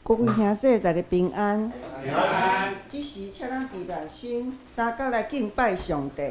各位兄弟，大家平安。平安。這時，請咱齊心相佮來敬拜上帝。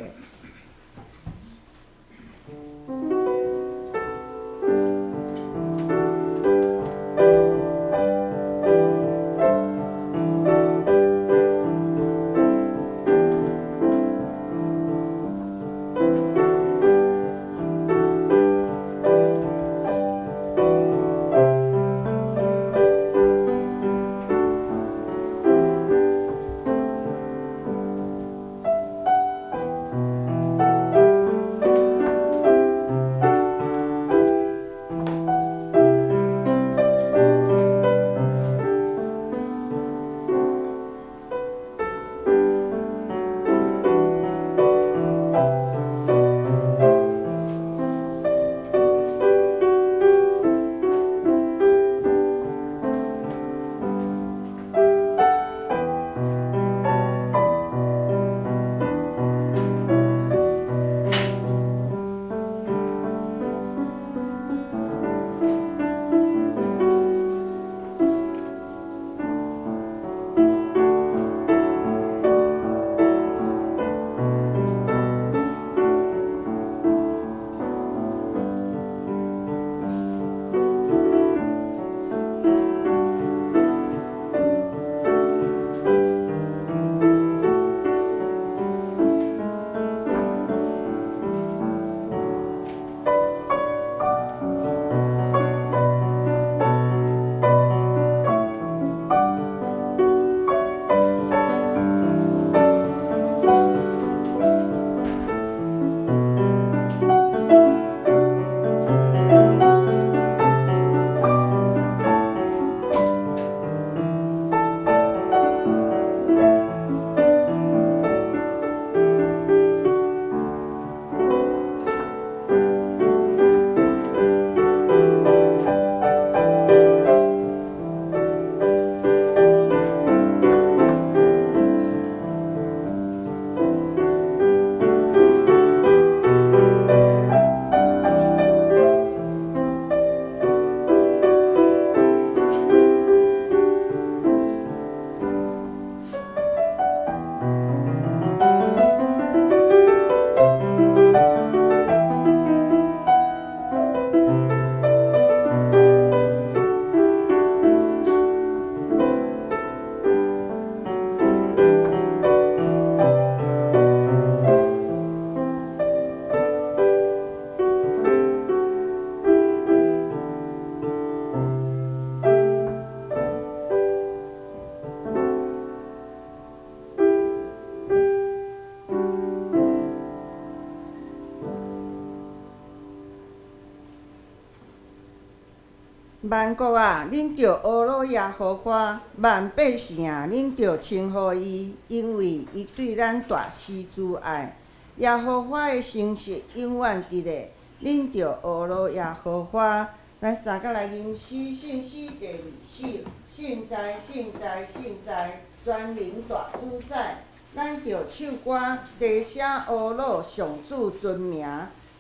萬國啊，恁著呵咾耶和華；萬百姓啊，恁著稱呼伊，因為伊對咱大施慈愛。耶和華的誠實永遠佇咧，恁著呵咾耶和華。咱三個來吟詩，聖詩第二首，聖哉，聖哉，聖哉，全能大主宰。咱著唱歌，齊聲呵咾上主尊名。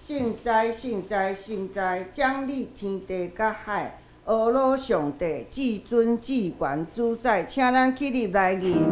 聖哉，聖哉，聖哉，掌理天地佮海，呵咾上帝，至尊至懸主宰，請咱起立來吟。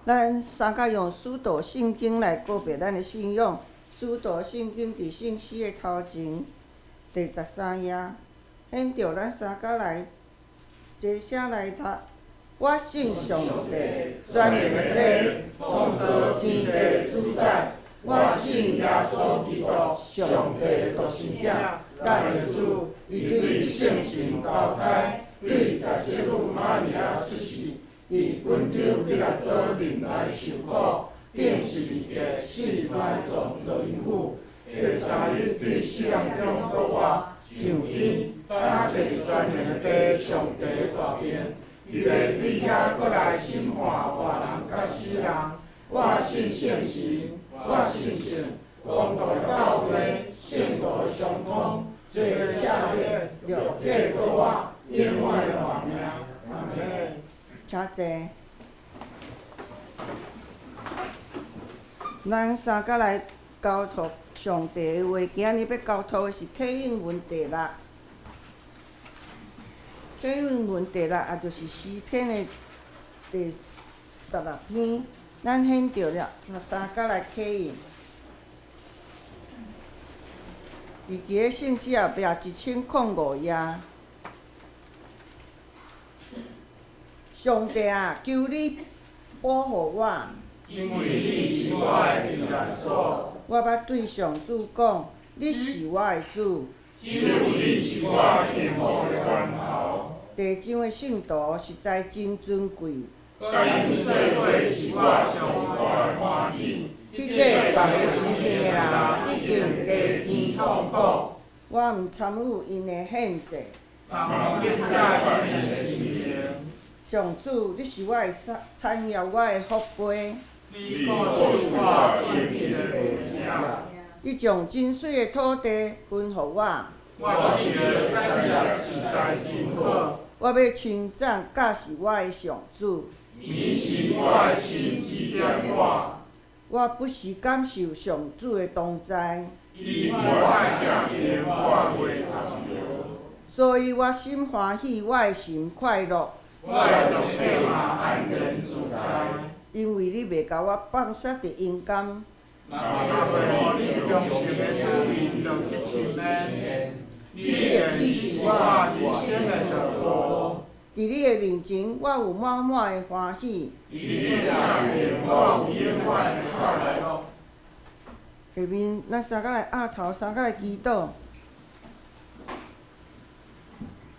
咱三角用使徒聖經來告白咱的信仰。使徒聖經佇聖詩的頭前第13頁，現著咱三角來齊聲來讀。我信上帝，全能的創造天地主宰。我信耶穌基督，上帝獨生囝，咱的主，伊對聖神投胎，對十聖母瑪利亞出世。佇本丟彼拉多忍耐受苦，釘十字架死埋葬落陰府，第三日對死人中復活，上天，搭坐佇全能的父上帝的大爿，伊欲對遐閣來審判活人佮死人。我信聖神，我信聖公同的教會，聖徒的相通，罪的赦免，肉體的復活，永遠的活命。阿們。請坐。咱三角來交託上帝的話，今日欲交託的是啟應文第六。啟應文第六，也就是詩篇的第16篇。咱現著了，三角來啟應。佇佇个聖詩後壁1005頁。上帝啊，求你保護我。因為你是我的避難所。我捌對上主講：你是我的主。只有你是我幸福的源頭。地上的聖徒實在真尊貴。佮𪜶做伙是我上大的歡喜。去過別个神明的人，一定加添痛苦。我毋參與𪜶的獻祭。嘛毋敬拜𪜶的神明。上主，你是我的產業，我的福杯。你顧守我建立的家業。你將真媠的土地分予我。我得的產業實在真好。我欲稱讚佮示我的上主。伊是我的心指點我。我不時感受上主的同在。伊佇我正邊，我袂動搖。所以我心歡喜，我的心快樂。我的肉體嘛安然自在。因為你袂共我放殺佇陰間。若袂予你忠誠的子民落去深淵。你會指示我一生的道路，佇你的面前，我有滿滿的歡喜。佇你正前，我有永遠的快樂。下面，咱三個來額頭，三個來祈禱。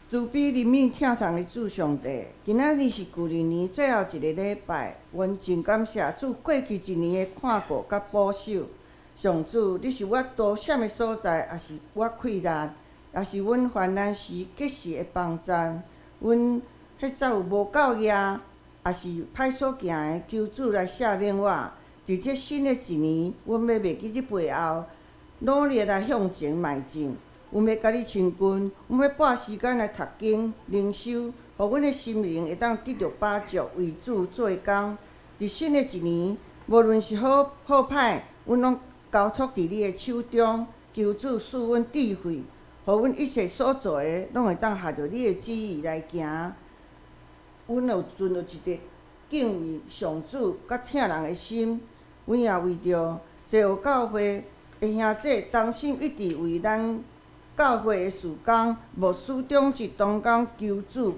慈悲憐憫疼痛的主上帝，今仔日是舊曆年最後一个禮拜，阮真感謝主過去一年的看顧佮保守。上主，你是我逃險的所在，也是我氣力，也是阮患難時及時的幫贊。阮彼早有無夠額，也是歹所行的，求主來赦免我。佇這新的一年，阮欲袂記這背後，努力來向前邁進。阮欲佮你親近，阮欲撥時間來讀經、靈修，予阮的心靈會當得著飽足，為主做工。佇新的一年，無論是好好歹，阮攏交託佇你的手中。求主賜阮智慧，予阮一切所做的，攏會當合著你的旨意來行。阮有存著一個敬畏上主佮疼人的心。阮也為著西湖教會的兄弟同心一致為咱教會的事工，牧師長執同工求主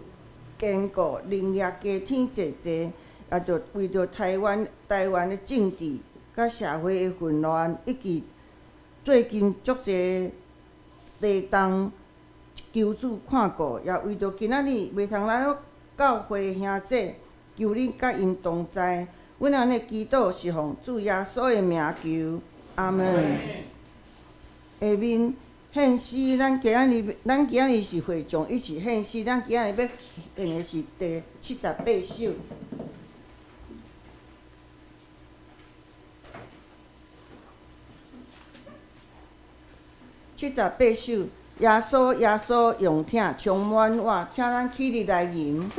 堅固，靈業加添濟濟，也著為著台灣的政治佮社會的混亂，以及最近足濟地動，求主看顧，也為著今仔日袂通來教會的兄弟，求恁佮𪜶同在。阮按呢祈禱是奉主耶穌的名求，阿門。下面獻詩，咱今仔日是會眾一起獻詩，咱今仔日欲獻的是第78首。78首，耶穌耶穌用疼充滿我，請咱起立來吟。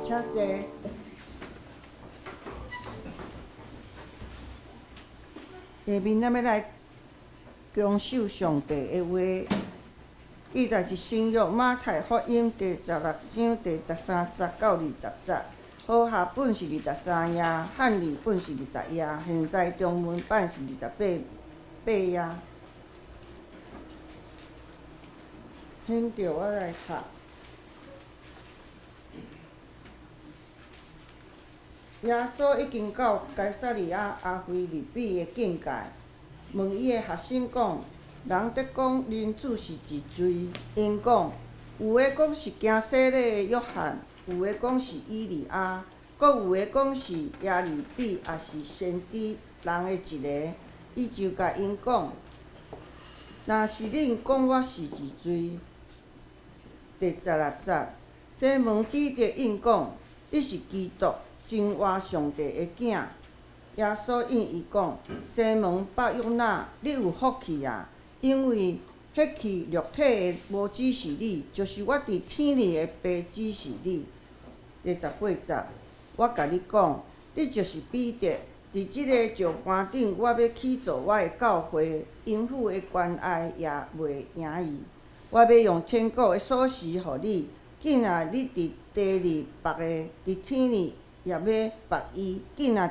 請坐。下面咱欲來恭守上帝的話，記載佇新約馬太福音第16章第13節到20節。和合本是23頁，漢語本是20頁，現在中文版是28頁。現在我來讀。耶穌已經到該撒利亞亞腓立比的境界，問伊的學生講：人佇講人子是一誰？𪜶講：有的講是行洗禮的約翰，有的講是以利亞，閣有的講是耶利米，抑是先知人的一个。伊就共𪜶講：若是恁講我是一誰？第十六節，西門彼得應講：你是基督，真活上帝的囝。耶穌應伊講：西門巴約那，你有福氣啊！因為彼去肉體的無指示你，就是我佇天裡的父指示你。第十八節，我共你講，你就是彼得，佇這个石盤頂，我欲起造我的教會，陰府的權隘也袂贏伊。我欲用天國的鎖匙予你，囝若你佇地裡縛的，佇天裡也欲縛伊；囝若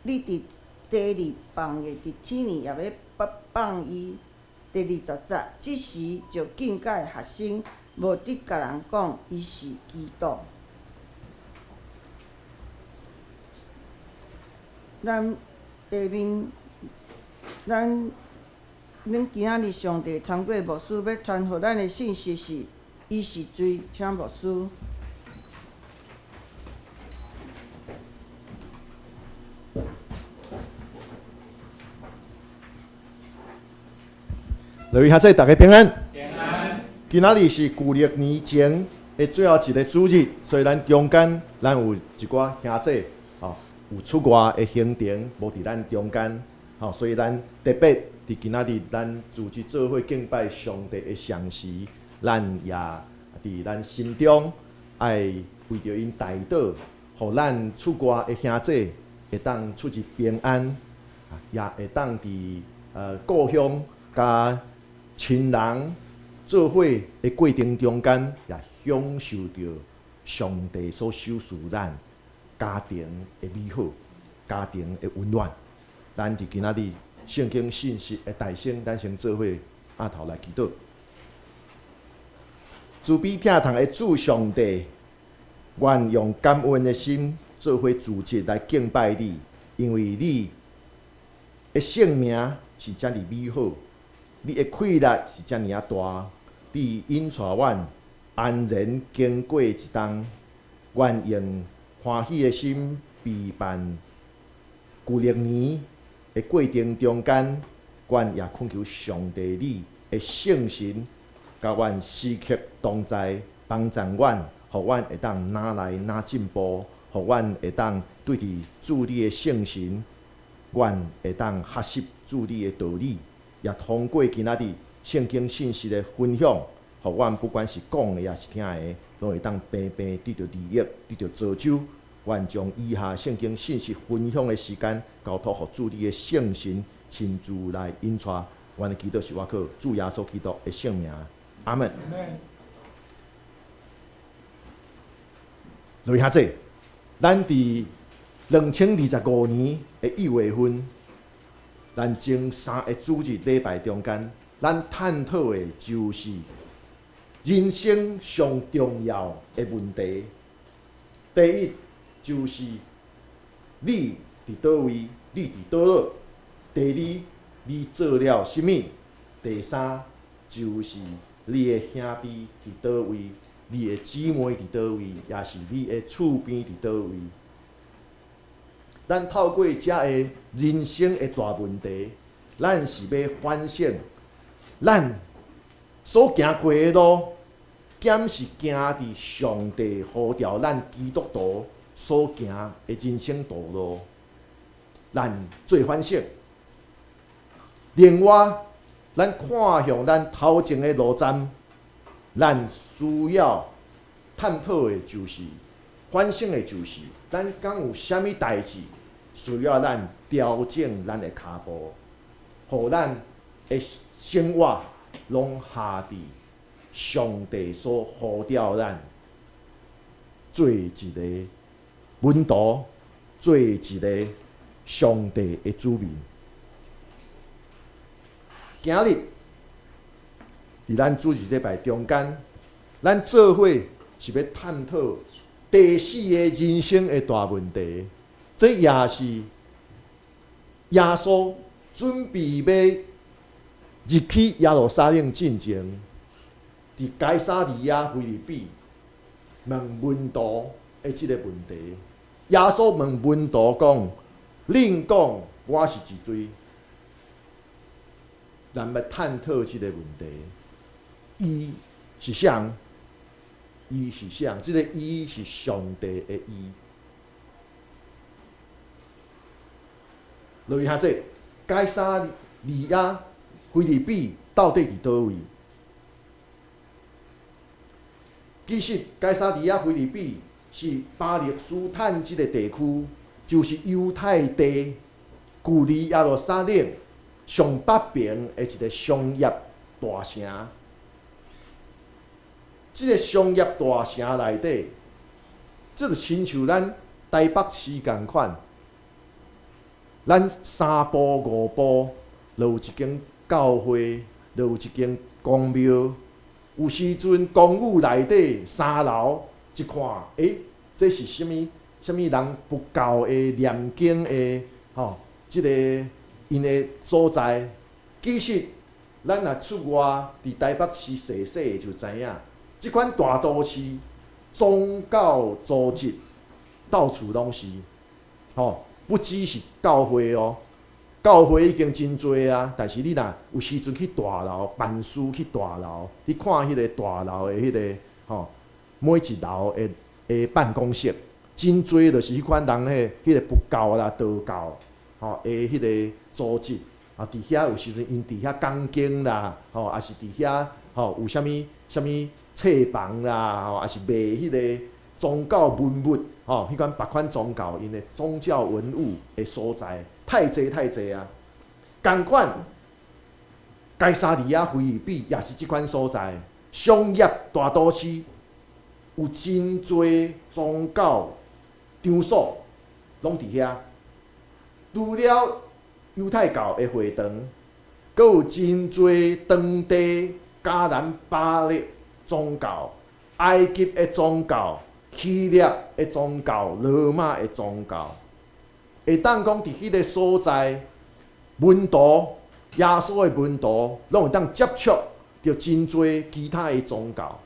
你佇地裡放的，佇天裡也欲放伊。第二十節，這時就禁戒學生，無得共人講伊是基督。咱下面，咱恁今仔日上帝通過牧師欲傳予咱的信息是，伊是罪，請牧師。各位兄弟，大家平安。平安。今仔日是舊曆年前的最後一个主日，所以咱中間咱有一寡兄弟，吼，有出外的行程，無佇咱中間，吼，所以咱特別佇今仔日咱組織做伙敬拜上帝的同時，咱也佇咱心中愛為著𪜶代禱，予咱出外的兄弟會當出入平安，也會當佇故鄉佮親人做伙的過程中間，也享受著上帝所賞賜咱家庭的美好、家庭的溫暖。咱佇今仔日聖經信息的大先，咱先做伙阿頭來祈禱。慈悲疼痛的主上帝，願用感恩的心做伙組織來敬拜你，因為你的聖名是遮爾美好。你的氣力是遮爾仔大，你引帶阮安然經過一冬，願用歡喜的心備辦舊曆年的過程中間，阮也懇求上帝你的聖神，佮阮時刻同在，幫助阮，予阮會當愈來愈進步，予阮會當對佇主你的聖神，阮會當學習主你的道理。也通過今仔日聖經信息的分享，予阮不管是講的抑是聽的，攏會當平平得著利益，得著造就。願將以下聖經信息分享的時間，交託予主你的聖神親自來引帶。阮的祈禱是倚靠主耶穌基督的聖名，阿門。各位兄弟，咱佇2025年的1月份，咱前三个主日禮拜中間，咱探討的就是人生上重要的問題。第一就是你佇佗位，你佇佗落；第二，你做了啥物；第三，就是你的兄弟佇佗位，你的姊妹佇佗位，抑是你的厝邊佇佗位。咱透過這个人生的大問題，咱是欲反省，咱所行過的路，敢是行佇上帝呼召咱基督徒所行的人生道路？咱做反省。另外，咱看向咱頭前的路站，咱需要探討的就是反省的，就是咱敢有啥物代誌需要咱調整咱的跤步，予咱的生活攏合佇上帝所呼召咱做一个門徒，做一个上帝的子民。今日佇咱主日禮拜中間，咱做伙是欲探討第四个人生的大問題。這也是耶穌準備欲入去耶路撒冷進前，佇該撒利亞腓立比問門徒的這個問題。耶穌問門徒講：恁講我是一誰？咱欲探討這個問題。伊是誰？伊是誰？這個伊是上帝的伊。落去遐這該撒利亞腓立比到底佇佗位？其實該撒利亞腓立比是巴勒斯坦這個地區，就是猶太地，距離耶路撒冷上北邊的一個商業大城。這個商業大城內底，這就親像咱台北市仝款，咱三步五步就有一間教會，就有一間公廟。有時陣公寓內底三樓一看，欸，這是啥物？啥物人佛教的念經的吼？這个𪜶的所在，其實咱若出外佇台北市踅踅就知影，這款大都市宗教組織到處攏是，吼，不只是教會哦，教會已經真濟啊。但是你若有時陣去大樓辦事去大樓，你看彼個大樓的彼個吼，每一樓的的辦公室，真濟就是彼款人彼彼個佛教啦、道教吼的彼個組織啊，佇遐有時陣𪜶佇遐講經啦，吼，抑是佇遐吼有啥物啥物冊房啦，吼，抑是賣彼個宗教文物，吼，彼款別款宗教𪜶的宗教文物的所在，太濟太濟啊！仝款，該撒利亞腓立比也是這款所在，商業大都市有真濟宗教場所，攏佇遐。除了猶太教的會堂，閣有真濟當地迦南巴力宗教、埃及的宗教、希臘的宗教、羅馬的宗教，會當講佇彼个所在，門徒耶穌的門徒，攏會當接觸著真濟其他的宗教，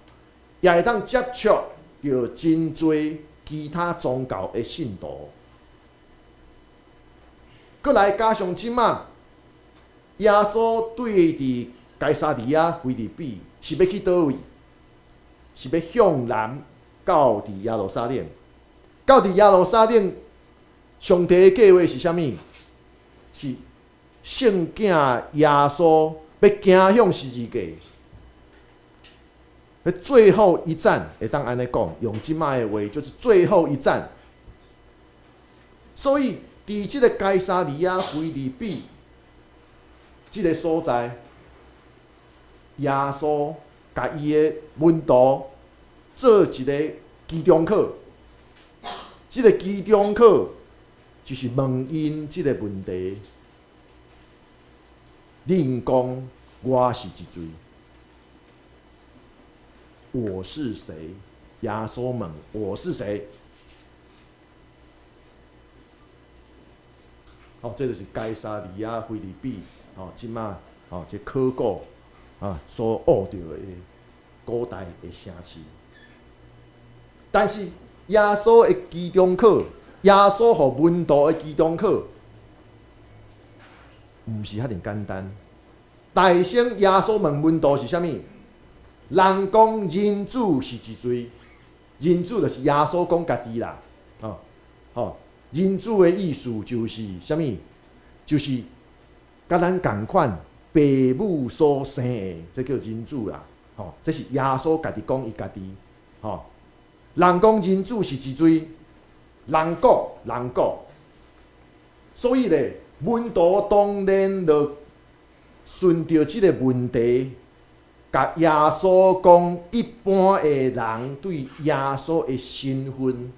也會當接觸著真濟其他宗教的信徒。閣來加上這馬，耶穌對佇該撒利亞腓立比是欲去佗位？是欲向南到佇耶路撒冷？到佇耶路撒冷，上帝的計劃是啥物？是聖囝耶穌欲行向十字架，欲最後一站，會當按呢講，用這馬的話就是最後一站。所以，佇這個該撒利亞腓立比這个所在，耶穌共伊的門徒做一个期中考，這个期中考就是問𪜶這个問題：恁講我是一誰？我是誰？耶穌問我是誰？哦，這就是該撒利亞腓立比哦，這馬哦，這考古啊所挖著的古代的城市。但是耶穌的期中考，耶穌予門徒的期中考，毋是遐爾簡單。大先耶穌問門徒是啥物？人講人子是一誰？人子就是耶穌講家己啦，哦，吼。人子的意思就是啥物？就是佮咱仝款父母所生的，這叫人子啦。吼，這是耶穌家己講伊家己。吼，人講人子是一誰？人講人講。所以咧，門徒當然就順著這个問題，共耶穌講一般的人對耶穌的身份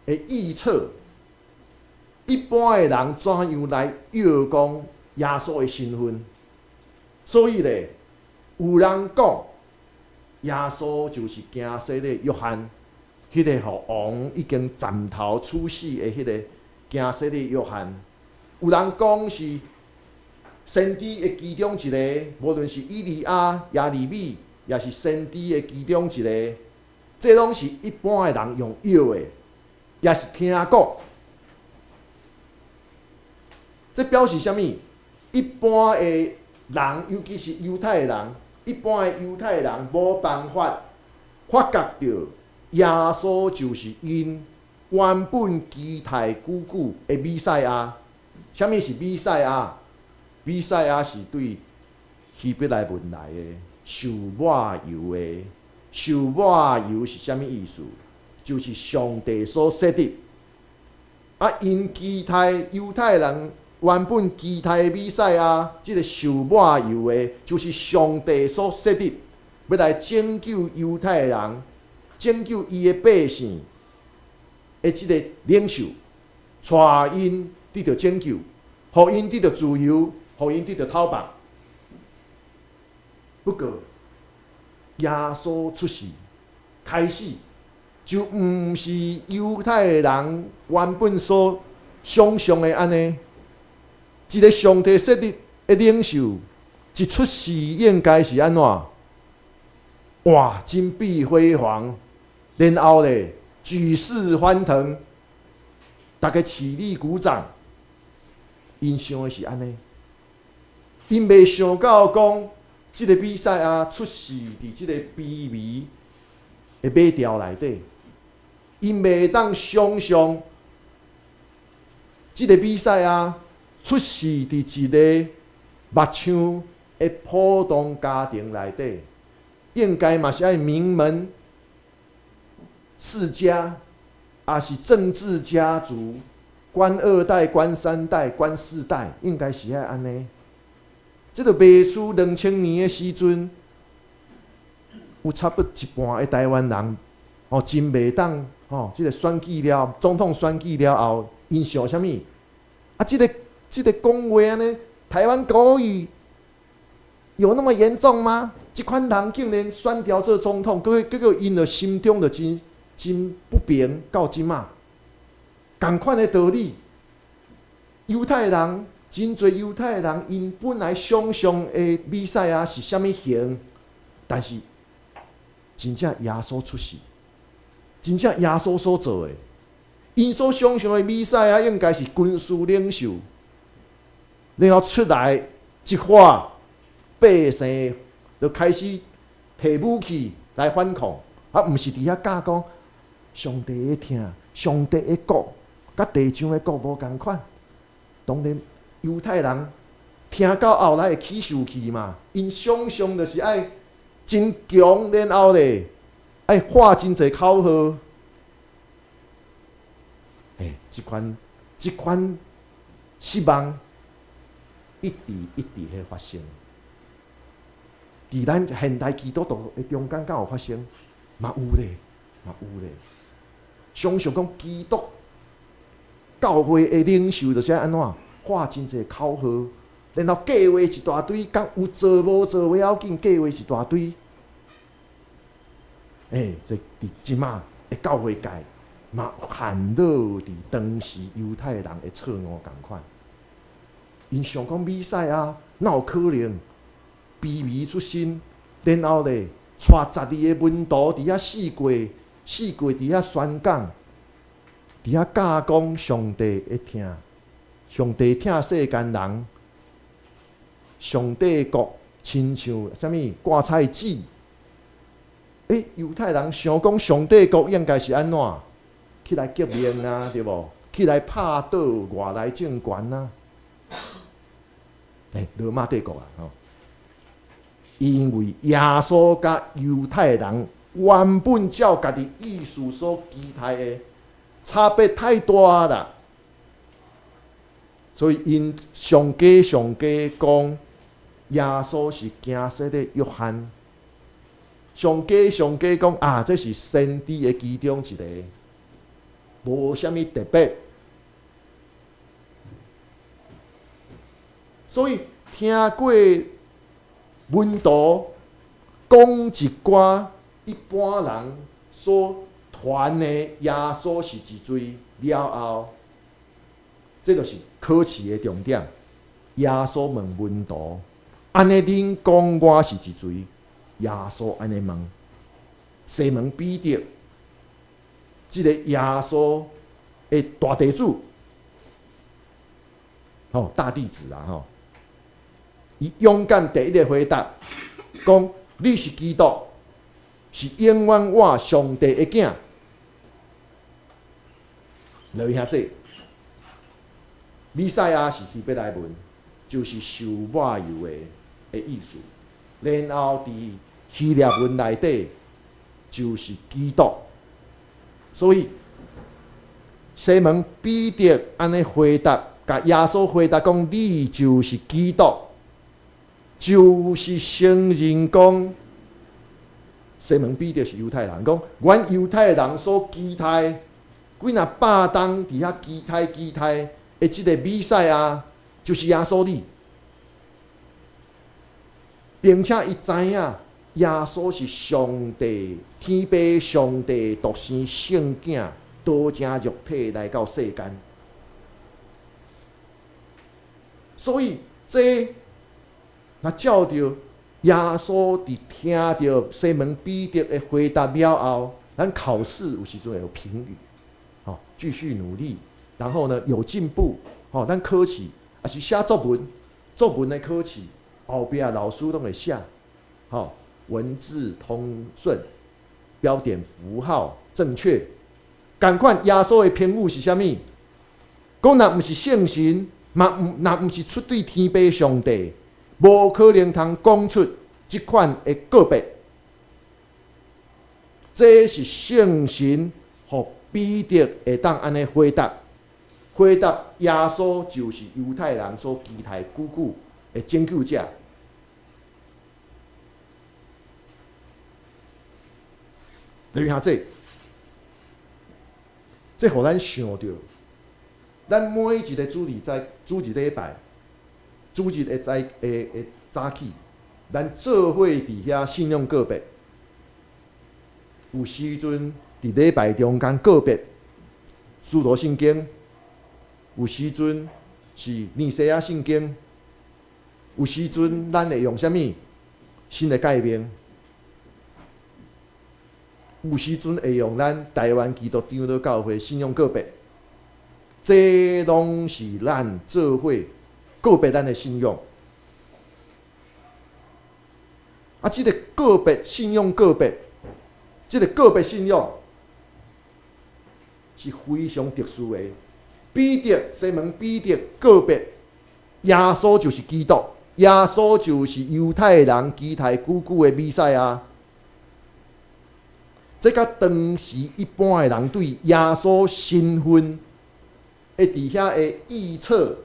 的預測，一般的人怎樣來臆講耶穌的身份？所以咧，有人講耶穌就是行洗禮約翰，彼个予王已經斬頭處死的彼個驚洗禮約翰，有人講是先知的其中一個，無論是以利亞、耶利米，抑是先知的其中一個，這攏是一般的人用臆的，抑是聽講。這表示啥物？一般的人，尤其是猶太人，一般的猶太人無辦法發覺著耶穌就是𪜶原本期待久久的彌賽亞。啥物是彌賽亞？彌賽亞是對希伯來文來的，受抹油的。受抹油是啥物意思？就是上帝所設立。啊，𪜶期待猶太人原本期待的彌賽亞，這个受抹油的，就是上帝所設立，欲來拯救猶太人、拯救伊的百姓的這个領袖，帶𪜶得著拯救，予𪜶得著自由，予𪜶得著討放。不過，耶穌出世開始，就毋是猶太人原本所想像的按呢。一个上帝設立的領袖，一出世應該是按怎？哇，金碧輝煌，然後咧舉世歡騰，逐家起立鼓掌。𪜶想的是按呢，𪜶袂想到講，這个彌賽亞出世佇這个卑微的馬槽內底，𪜶袂當想像，這个彌賽亞出世佇一个木匠的普通家庭內底，應該嘛是愛名門世家，抑是政治家族，官二代、官三代、官四代，應該是愛按呢。這个袂輸2000年的時陣，有差不多一半的台灣人，哦，真袂當，吼，這个選舉了，總統選舉了後，𪜶想啥物？啊，這个講話按呢，台灣國語有那麼嚴重嗎？這款人竟然選著做總統，結果𪜶就心中就真真不平，到這馬。仝款的道理，猶太人真濟猶太人，𪜶本來想像的彌賽亞是啥物形，但是真正耶穌出世，真正耶穌所做的，𪜶所想像的彌賽亞應該是軍事領袖，然後出來一喊，百姓就開始提武器來反抗，啊，毋是佇遐教講上帝的疼，上帝的國，佮地上的國無仝款。當然，猶太人聽到後來會起受氣嘛，𪜶想像就是愛真強，然後咧愛喊真濟口號。欸，這款失望一直一直咧發生，佇咱現代基督徒的中間，敢有發生？嘛有咧，嘛有咧。想像講基督教會的領袖就是愛按怎喊真濟口號，然後計劃一大堆，講有做無做袂要緊，計劃一大堆。欸，這佇這馬的教會界嘛，陷落佇當時猶太人的錯誤仝款。𪜶想講彌賽亞哪有可能卑微出身，然後咧帶12个門徒佇遐四界佇遐宣講，佇遐教講上帝的疼，上帝疼世間人，上帝國親像啥物芥菜籽。欸，猶太人想講上帝國應該是按怎？起來革命啊，對無？起來拍倒外來政權啊！欸，羅馬帝國啊，吼！因為耶穌佮猶太人原本照家己意思所期待的差別太大啦，所以𪜶上加上加講耶穌是驚洗禮約翰，上加上加講啊，這是先知的其中一個，無啥物特別。所以聽過門徒講一寡一般人所推傳的耶穌是一罪了後，這就是考試的重點。耶穌問門徒：按呢恁講我是一誰？耶穌按呢問，西門彼得，這个耶穌的大弟子，吼，大弟子啊，吼，伊勇敢第一个回答，講你是基督，是永遠活上帝的囝。來兄弟，彌賽亞是希伯來文，就是受抹油的意思。然後佇希臘文內底就是基督。所以西門彼得按呢回答，共耶穌回答講：你就是基督，就是承認講西門彼得是猶太人，講阮猶太人所期待幾若百冬佇遐期待期待的這个彌賽亞，就是耶穌你，並且伊知影耶穌是上帝天父上帝獨生聖囝，道成肉體來到世間，所以這若照著耶穌佇聽著西門彼得的回答了後，咱考試有時陣會有評語，吼，繼續努力，然後呢有進步，吼，咱考試抑是寫作文，作文的考試後壁老師攏會寫，吼，文字通順，標點符號正確。仝款耶穌的評語是啥物？講若毋是聖神，嘛毋若毋是出對天父上帝，無可能通講出這款的告別。這是聖神予彼得會當按呢回答，回答耶穌就是猶太人所期待久久的拯救者。你看這，這予咱想著，咱每一个主日在主日禮拜，主日的早的的早起，咱做伙佇遐信仰告別。有時陣佇禮拜中間告別，使徒信經；有時陣是尼西亞信經；有時陣咱會用啥物新的誡命？有時陣會用咱台灣基督長老教會信仰告別，這攏是咱做伙告別咱的信仰。啊，這个告別信仰告別，這个告別信仰是非常特殊的。彼得，西門彼得告別耶穌就是基督，耶穌就是猶太人期待久久的彌賽亞。這佮當時一般的人對耶穌身份會佇遐的臆測、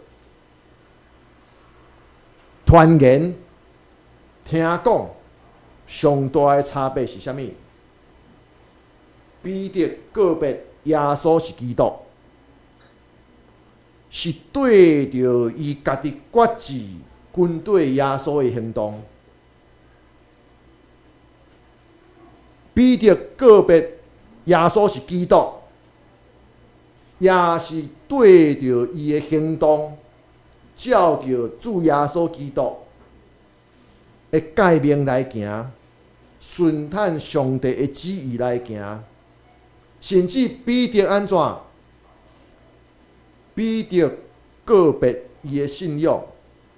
傳言、聽講，上大的差別是啥物？彼得告別耶穌是基督，是對著伊家己決志跟隨耶穌的行動。彼得告別耶穌是基督，也是對著伊的行動，照著主耶穌基督的誡命來行，順趁上帝的旨意來行，甚至彼得按怎？彼得告別伊的信仰，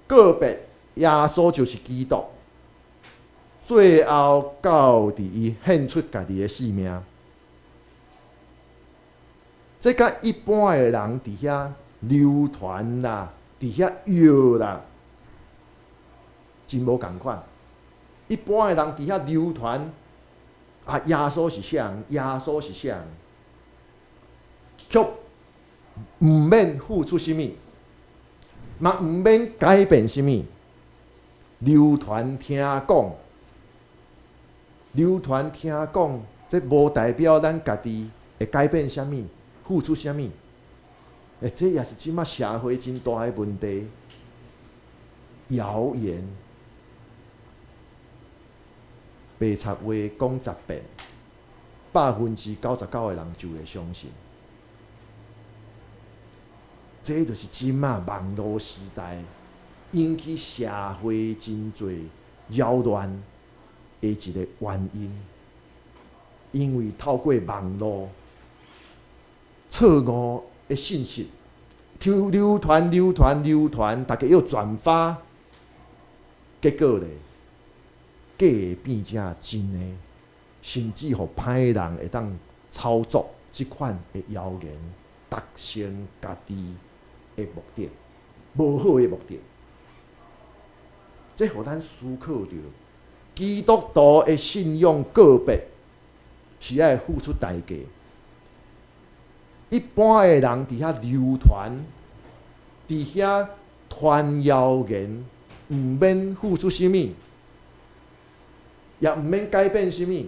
告別耶穌就是基督。最後到佇伊獻出家己的性命，這佮一般的人佇遐流傳啦，佇遐臆啦，真無仝款。一般的人佇遐流傳，啊，耶穌是啥人？耶穌是啥人？卻毋免付出啥物，嘛毋免改變啥物，流傳聽講。流傳聽講，這無代表咱家己會改變啥物，付出啥物。欸，這也是這馬社會真大的問題。謠言，白賊話講十遍， 99%的人就會相信。這就是這馬網路時代引起社會真濟擾亂的一個原因，因為透過網路錯誤的信息，流流傳、流傳、流傳，大家又轉發，結果咧，假的變成真的，甚至予歹人會當操作這款的謠言，達成家己的目的，無好的目的。這予咱思考著，基督徒的信仰告白是愛付出代價。一般的人佇遐流傳，佇遐傳謠言，毋免付出啥物，也毋免改變啥物。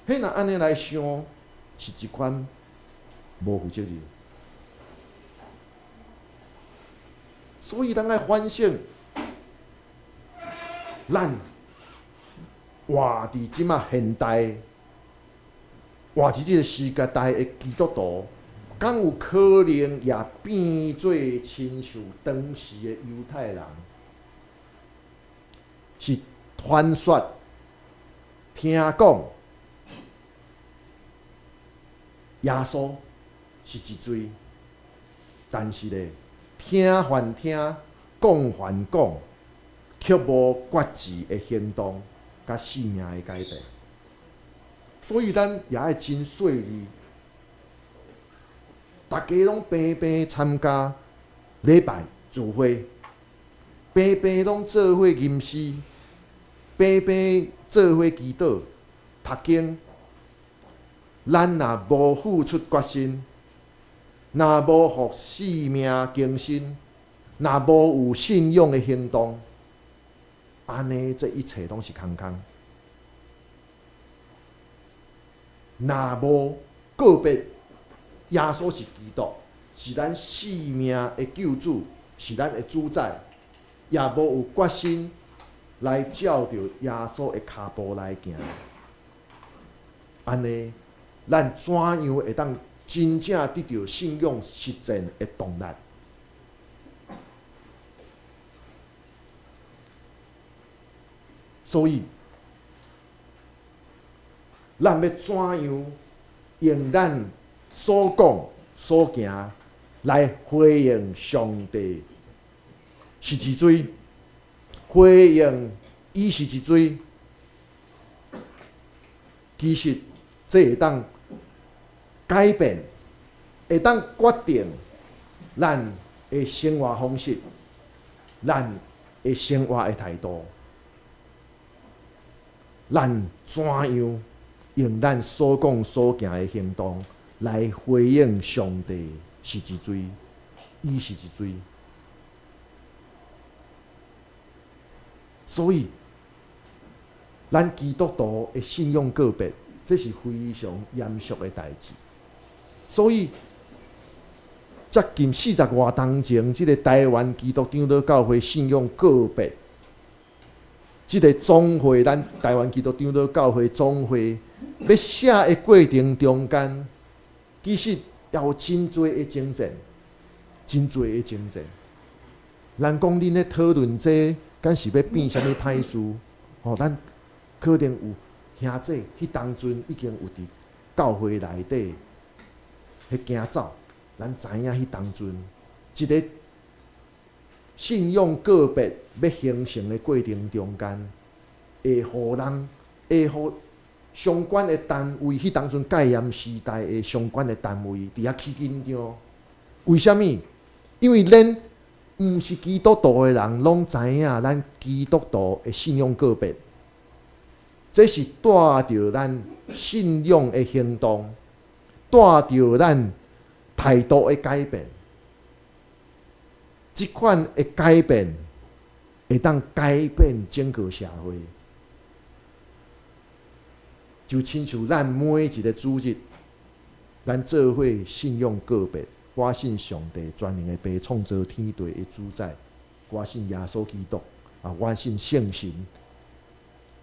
彼若按呢來想，是一款無負責任。所以咱愛反省，咱活佇這馬現代，活佇這個時代的基督徒，敢有可能也變做親像當時的猶太人，是傳說、聽講耶穌是一罪，但是咧，聽還聽，講還講，卻無決志的行動，佮生命的改變。所以咱也愛真細膩，逐家攏平平參加禮拜聚會，平平攏做伙吟詩，平平做伙祈禱、讀經。咱若無付出決心，若無予生命更新，若無有信仰的行動，按呢，這一切攏是空空。若無告別耶穌是基督，是咱生命的救主，是咱的主宰，也無有決心來照著耶穌的跤步來行，按呢，咱怎樣會當真正得著信仰實踐的動力？所以，咱欲怎樣用咱所講所行來回應上帝是一罪，回應伊是一罪。其實，這會當改變，會當決定咱的生活方式，咱的生活的態度，咱怎樣用咱所講所行的行動來回應上帝是一罪，伊是一罪。所以，咱基督徒的信仰告白，這是非常嚴肅的代誌。所以，接近四十外冬前，這个台灣基督長老教會信仰告白，這个總會，咱台灣基督長老教會總會欲寫的過程中間，其實也有真濟的爭戰，真濟的爭戰。人講恁咧討論這，敢是欲變啥物歹事？吼，咱可能有兄姊，彼當陣已經有佇教會內底彼行走，咱知影彼當陣一个信仰告白欲形成的過程中間，會予人會予相關的單位，彼當陣戒嚴時代的相關的單位佇遐起緊張。為啥物？因為連毋是基督徒的人攏知影咱基督徒的信仰告白，這是帶著咱信仰的行動，帶著咱態度的改變。這款的改變會當改變整個社會，就親像咱每一个主日，咱做伙信仰告白。我信上帝全能的父，創造天地的主宰。我信耶穌基督，啊，我信聖神。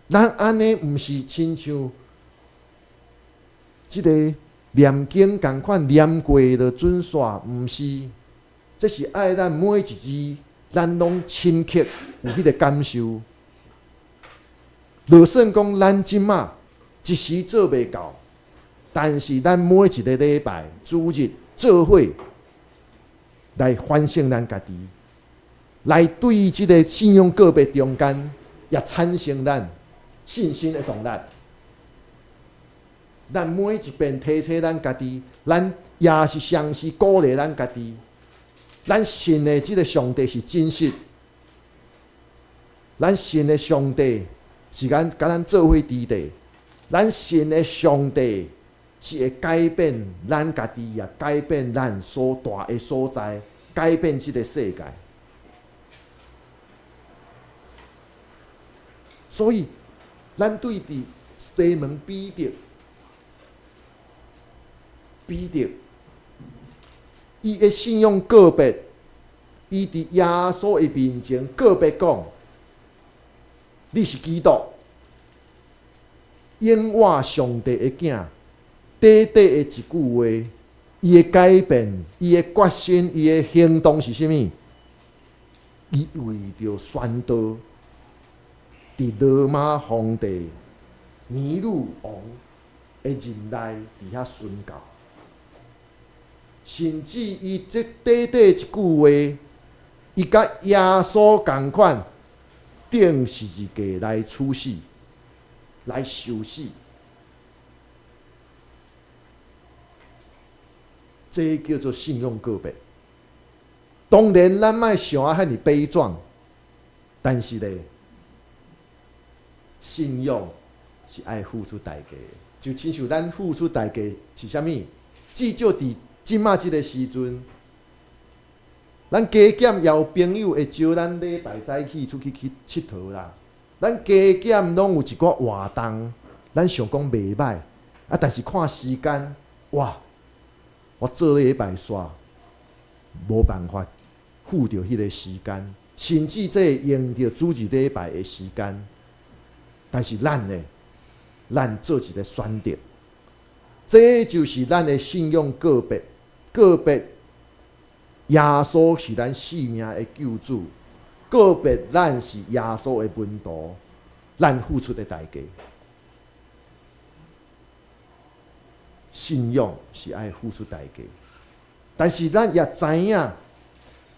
咱按呢，毋是親像這个念經仝款念過就準煞，毋是，這是愛咱每一字，咱攏深刻有彼個感受。就算講咱這馬一時做袂到，但是咱每一个禮拜主日做伙來反省咱家己，來對這个信仰告白中間，也產生咱信心的動力。咱每一遍提醒咱家己，咱也是嘗試鼓勵咱家己。咱信的這个上帝是真實，咱信的上帝是咱共咱做伙佇地，咱信的上帝是會改變咱家己，也改變咱所蹛的所在，改變這个世界。所以，咱對佇西門彼得，彼得，伊的信仰告白，伊佇耶穌的面前告白講：你是基督，永活上帝的囝。短短的一句話，伊的改變，伊的決心，伊的行動是啥物？伊為著宣道，佇羅馬皇帝尼祿王的任內，佇遐宣教。甚至伊這短短一句話，伊佮耶穌仝款，釘十字架來處死，來受死。這叫做信仰告白。當然，咱莫想啊，遐爾悲壯，但是咧，信仰是愛付出代價的。就親像咱付出代價是啥物？至少佇這馬這个時陣，咱加減也有朋友會招咱禮拜早起出去去𨑨迌啦。咱加減攏有一寡活動，咱想講袂䆀，啊，但是看時間，哇！我做禮拜煞無辦法赴著彼个時間，甚至這會用著主日禮拜的時間。但是咱呢，咱做一个選擇，這就是咱的信仰告白，告白耶穌是咱性命的救主，告白咱是耶穌的門徒，咱付出的代價。信仰是愛付出代價，但是咱也知影，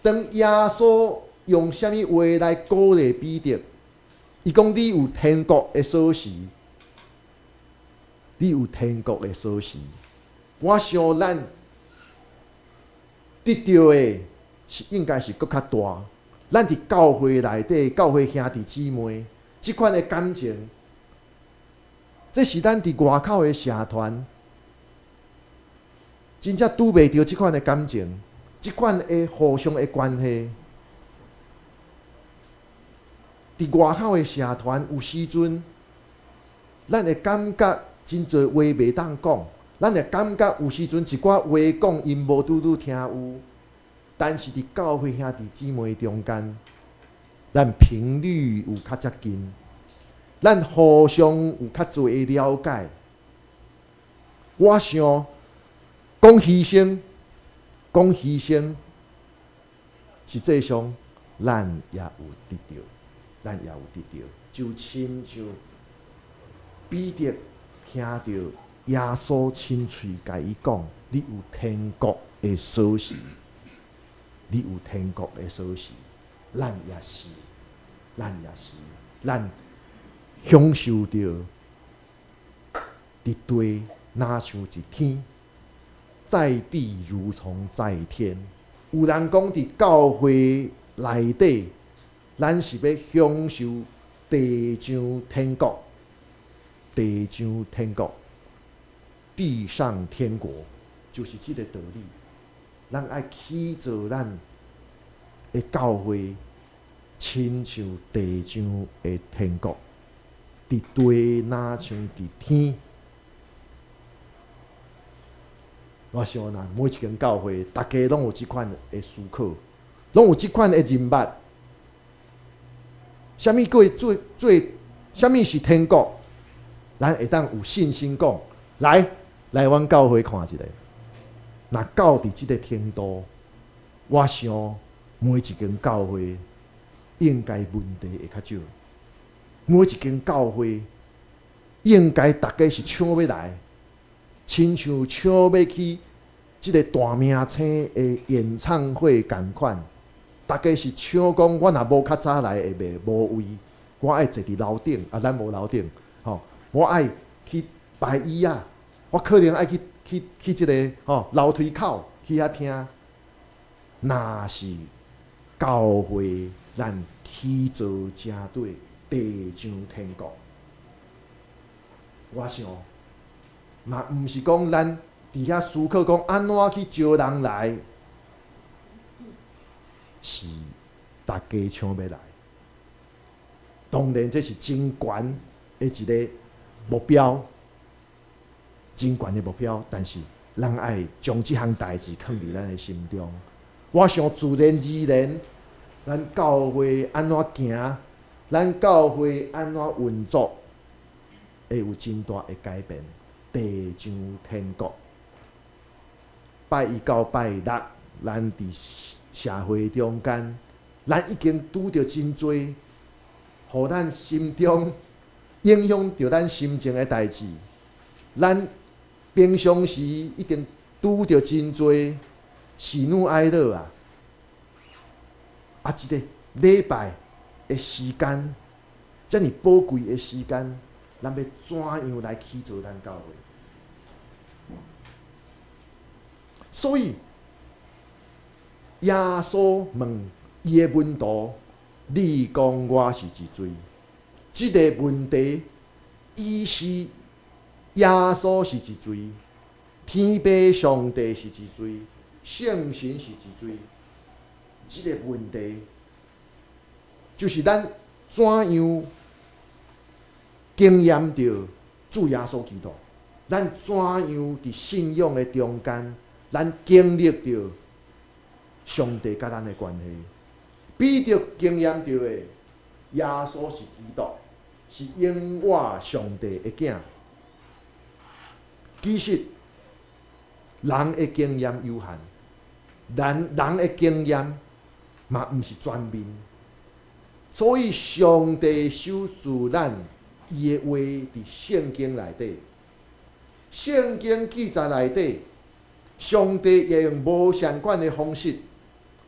當耶穌用啥物話來鼓勵彼得，伊講你有天國的鎖匙，你有天國的鎖匙。我想咱得著的是應該是閣較大。咱佇教會內底，教會兄弟姊妹這款的感情，這是咱佇外口的社團。真正拄袂著這款的感情，這款的互相的關係。佇外口的社團有時陣，咱會感覺真濟話袂當講，咱會感覺有時陣一寡話講，𪜶無拄拄聽有。但是佇教會兄弟姊妹中間，咱頻率有較接近，咱互相有較濟的了解。我想。講犧牲，講犧牲，實際上咱也有得著，咱也有得著，就親像彼得聽著耶穌親喙共伊講：你有天國的鎖匙，你有天國的鎖匙，咱也是，咱也是，咱享受著佇地若像佇天。在地如同在天。有人講佇教會內底，咱是欲享受地上天國，地上天國，地上天國，就是這个道理。咱愛起造咱的教會，親像地上的天國，佇地若像佇天。我想啦，每一間教會，逐家攏有這款的思考，攏有這款的認捌。啥物叫做做？啥物是天國？咱會當有信心講，來，來阮教會看一下。若到佇這个程度，我想每一間教會應該問題會較少。每一間教會應該逐家是搶欲來，親像搶欲去這个大明星的演唱會仝款，逐家是搶講，我若無較早來會袂無位，我愛坐佇樓頂，啊，咱無樓頂，吼，我愛去排椅仔，我可能愛去這个吼樓梯口去遐聽。若是教會咱起做正對地上天國，我想嘛，毋是講咱佇遐思考講按怎去招人來，是逐家搶欲來。當然，這是真懸的一个目標，真懸的目標。但是，咱愛將這項代誌囥佇咱的心中。我想自然而然，咱教會按怎行，咱教會按怎運作，會有真大的改變。地上天國，拜一到拜六，咱佇社會中間，咱已經拄著真濟，予咱心中影響著咱心情的代誌。咱平常時一定拄著真濟喜怒哀樂啊！啊，這个禮拜的時間，遮爾寶貴的時間，咱欲怎樣來起造咱教會？所以，耶穌問伊的門徒：你講我是一誰？這个問題，伊是耶穌是一誰？天父上帝是一誰？聖神是一誰？這个問題，就是咱怎樣經驗著主耶穌基督？咱怎樣佇信仰的中間，咱經歷著上帝佮咱的關係？彼得經驗著的耶穌是基督，是永活上帝的囝。其實，人的經驗有限，人的經驗嘛毋是全面，所以上帝賞賜咱伊的話佇聖經內底，聖經記載內底，上帝會用無相仝的方式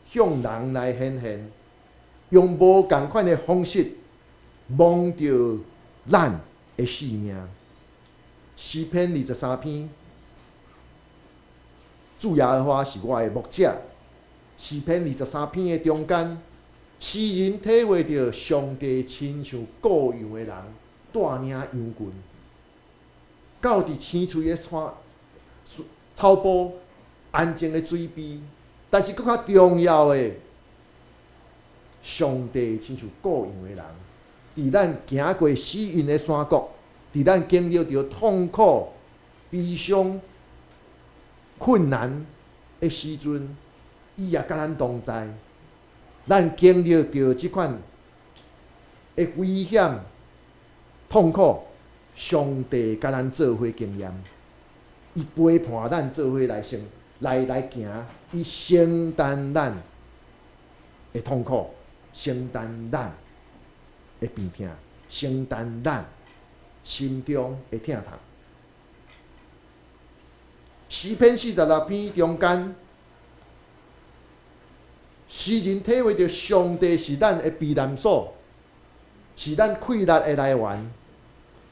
向人來顯現，用無仝款的方式摸著咱的性命。詩篇23篇，主耶和華是我的牧者。詩篇二十三篇的中間，詩人體會著上帝親像顧羊的人帶領羊群，到佇青翠的山草埔、安靜的水邊。但是閣較重要的，上帝親像顧羊的人，佇咱行過死蔭的山谷，佇咱經歷著痛苦、悲傷、困難的時陣，伊也佮咱同在。咱經歷著這款的危險、痛苦，上帝佮咱做伙經驗，伊陪伴咱做伙來生、來來行，伊承擔咱的痛苦，承擔咱的病痛，承擔咱心中的疼痛。詩篇46篇中間，詩人體會著上帝是咱的避難所，是咱氣力的來源，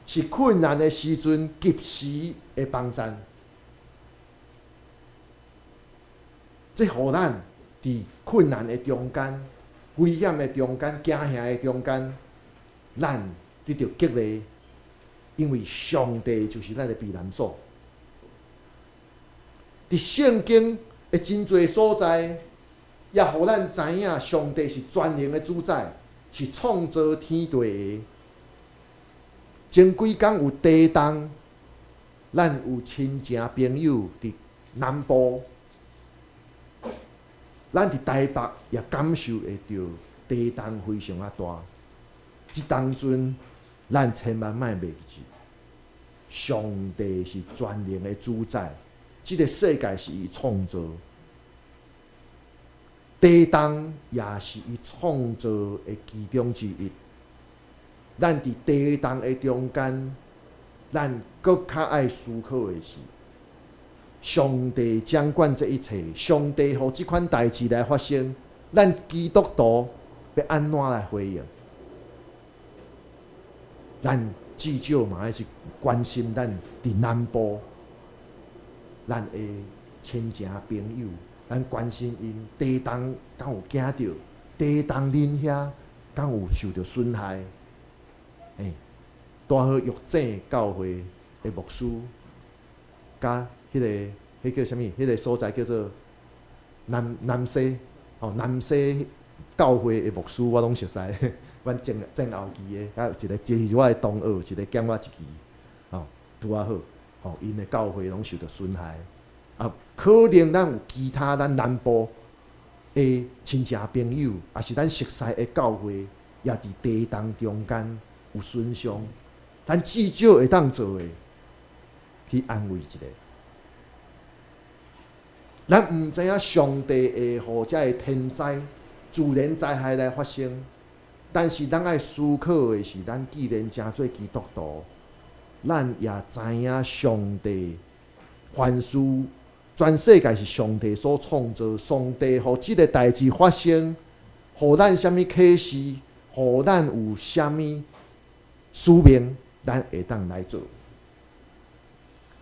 是困難的時陣及時的幫贊。這予咱佇困難的中間、危險的中間、驚嚇的中間，咱得著激勵，因為上帝就是咱的避難所。佇聖經的真濟所在，也予咱知影上帝是全能的主宰，是創造天地的。前幾工有地動，咱有親情朋友佇南部，咱佇台北也感受會著地動非常仔大。這當陣，咱千萬莫袂記，上帝是全能的主宰，這个世界是伊創造，地動也是伊創造的其中之一。咱佇地動的中間，咱閣較愛思考的是，上帝掌管這一切，上帝予這款代誌來發生，咱基督徒欲按怎來回應？咱至少嘛愛是關心咱佇南部，咱的親情朋友，咱關心𪜶地動敢有驚著？地動恁遐敢有受著損害？拄好玉井教會的牧師，佮彼个彼叫啥物？彼个所在叫做南南西吼，南西教會的牧師我攏熟似，阮正正後期的，啊一個一個是我的同學，一個減我一期，吼，拄仔好，吼，𪜶的教會攏受著損害，啊，可能咱有其他咱南部的親戚朋友，抑是咱熟似的教會，也佇地動中間有損傷，咱至少會當做的，去安慰一下。咱毋知影上帝會予遮个天災、自然災害來發生，但是咱愛思考的是，咱既然成做基督徒，咱也知影上帝凡事全世界是上帝所創造，上帝予這个代誌發生，予咱啥物啟示，予咱有啥物使命，咱會當來做。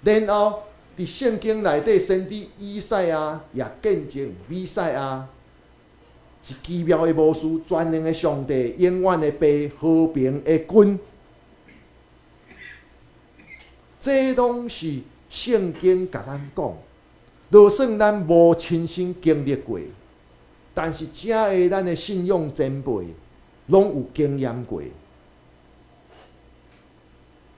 然後，佇聖經內底，先知以賽亞也見證彌賽亞是奇妙的巫師，全能的上帝，永遠的父，和平的君。這攏是聖經共咱講，就算咱無親身經歷過，但是遮的咱的信仰前輩攏有經驗過，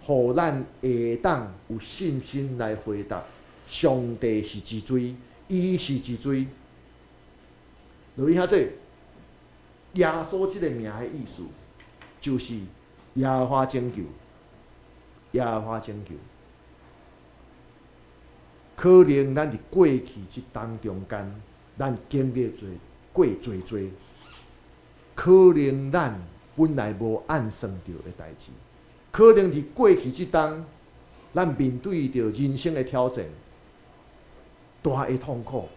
予咱會當有信心來回答：上帝是一錐，伊是一錐。落去遐濟，耶穌這个名的意思，就是耶和華拯救，耶和華拯救。可能咱佇過去這冬中間，咱經歷濟過濟濟，可能咱本來無按算著的代誌，可能佇過去這冬，咱面對著人生的挑戰，大的痛苦，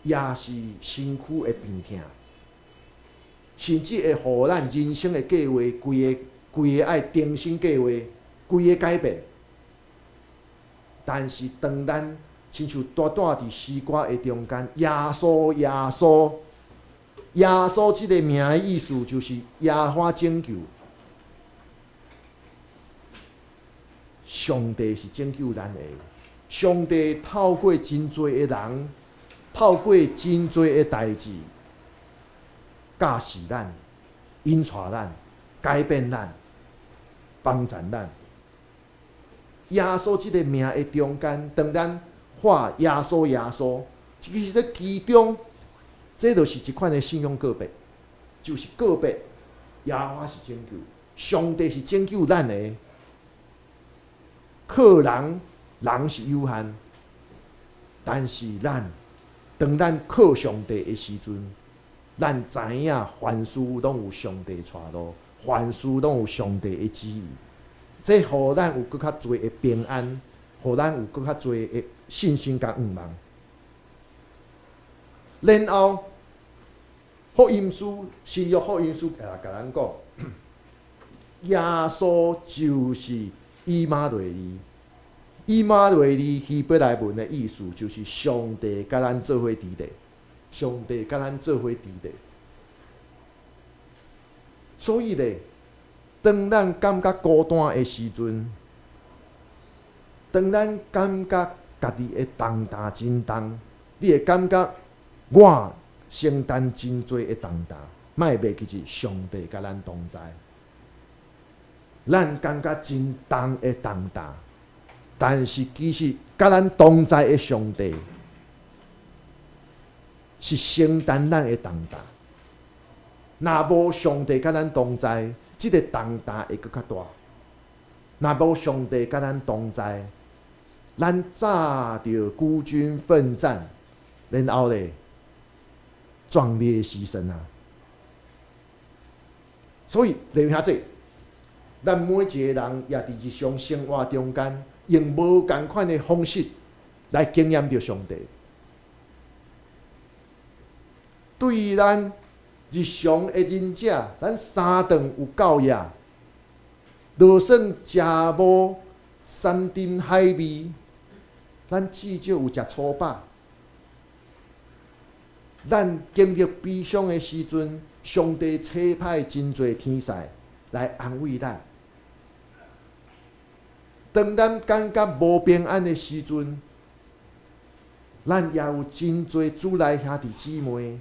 也是身軀的病痛，甚至會予咱人生的計劃規个規个愛重新計劃，規个改變。但是當咱親像拄拄佇詩歌的中間，耶穌耶穌耶穌這个名的意思就是耶和華拯救，上帝是拯救咱的。上帝透過真濟的人，透過真濟的代誌，教示咱、引帶咱、改變咱、幫助咱。耶穌這个名的中間，當咱喊耶穌耶穌，其實這其中，這就是一款的信仰告白，就是告白耶和華是拯救，上帝是拯救咱的。靠人，人是有限，但是咱當咱靠上帝的時陣，咱知影凡事攏有上帝帶路，凡事攏有上帝的旨意。這予咱有閣較濟的平安，予咱有閣較濟的信心佮盼望。然後，福音書新約福音書也共咱講，耶穌就是以馬內利。以馬內利希伯來文的意思就是上帝佮咱做伙佇咧，上帝佮咱做伙佇咧。所以咧，當咱感覺孤單的時陣，當咱感覺家己的重擔真重，你會感覺我承擔真濟的重擔，莫袂記住上帝佮咱同在。咱感覺真重的重擔，但是其實佮咱同在的上帝是承擔咱的重擔。若無上帝佮咱同在，這个重擔會閣較大。若無上帝佮咱同在，咱早就孤軍奮戰，然後咧壯烈犧牲啊！所以，弟兄姊，咱每一個人也佇日常生活中間，用無仝款的方式來經驗著上帝。對咱日常的忍者，咱三頓有夠額，就算食無山珍海味，咱至少有食粗飽。咱經歷悲傷的時陣，上帝差派真濟天使來安慰咱。當咱感覺無平安的時陣，咱也有真濟主內兄弟姊妹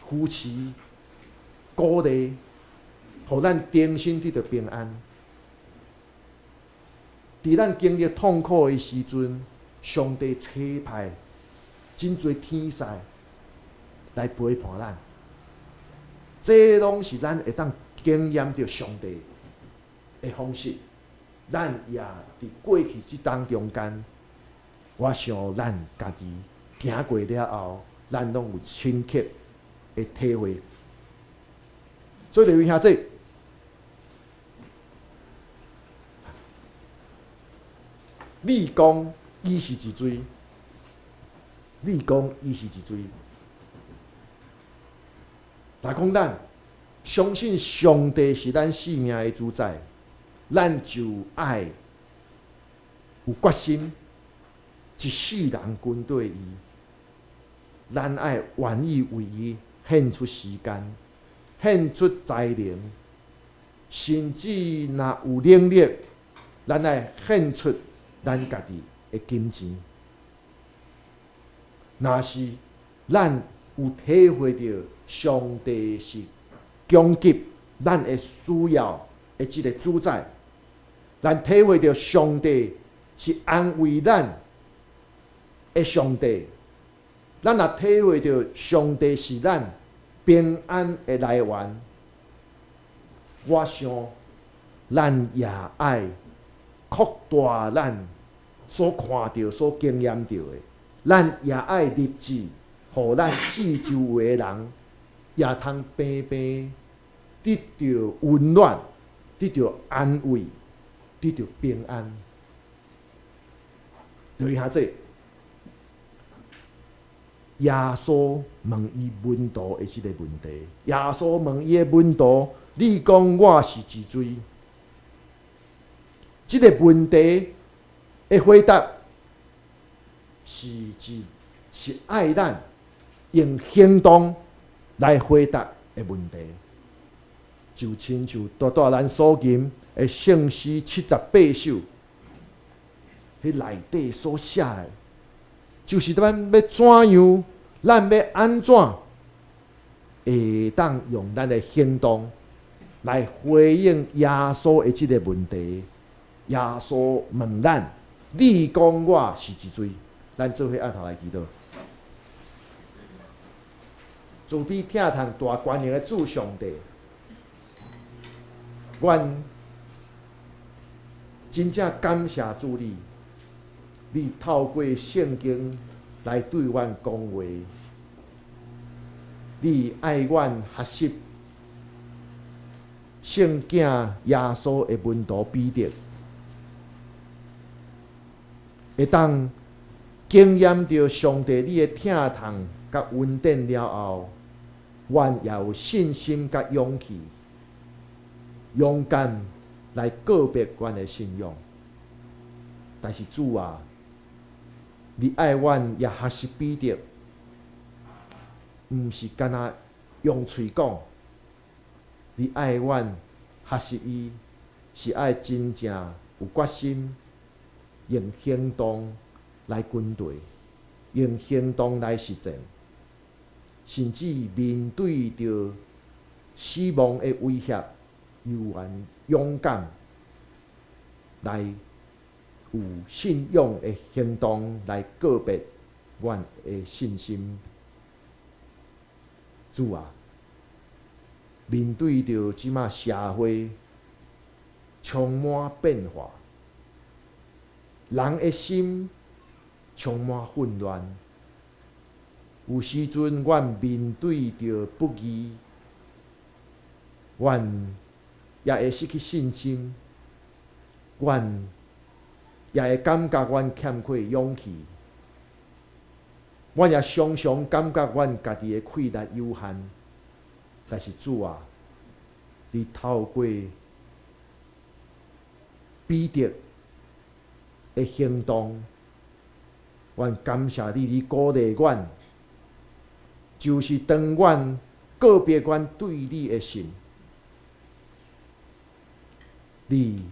扶持、鼓勵，予咱重新得著平安。佇咱經歷痛苦的時陣，上帝差派真濟天使來陪伴咱。這攏是咱會當經驗著上帝的方式。咱也佇過去這當中間，我想咱家己行過了後，咱攏有深刻的體會。所以，各位兄弟，你講伊是一罪，你講伊是一罪。若講咱相信上帝是咱性命的主宰，咱就愛有決心，一世人跟綴伊。咱愛願意為伊獻出時間，獻出才能，甚至若有能力，咱愛獻出咱家己的金錢。若是咱有體會著上帝是供給咱的需要的這個主宰，咱體會著上帝是安慰咱的上帝，咱若體會著上帝是咱平安的來源，我想咱也愛擴大咱所看著、所經驗著的，咱也愛立志，予咱四周圍的人也通平平得著溫暖，得著安慰，得著平安。對下這，耶穌問伊門徒的這個問題，耶穌問伊的門徒：你講我是一罪？這個問題的回答是指是愛咱用行動來回答的問題，就親像拄拄咱所吟的聖詩78首，彼內底所寫的，就是咱欲怎樣，咱欲按怎會當用咱的行動來回應耶穌的這個問題。耶穌問咱：你講我是一罪？咱做伙按頭來祈禱。慈悲疼痛大權能的主上帝，阮真正感謝主你，你透過聖經來對阮講話，你愛阮學習聖子耶穌的門徒彼得，會當經驗著上帝你的疼痛佮恩典了後，阮也有信心佮勇氣，勇敢來告別阮的信仰。但是主啊，你愛阮也學習彼得，毋是干焦用喙講，你愛阮學習伊，是愛真正有決心，用行動來跟隨，用行動來實踐，甚至面對著死亡的威脅，猶原勇敢來有信仰的行動來告別阮的信心。主啊，面對著這馬社會充滿變化，人的心充滿混亂。有時陣，阮面對著不義，阮也會失去信心，阮也會感覺阮欠缺勇氣，阮也常常感覺阮家己的氣力有限。但是主啊，你透過彼得的行動，阮感謝你，你鼓勵阮，就是當阮告別阮對你的信，你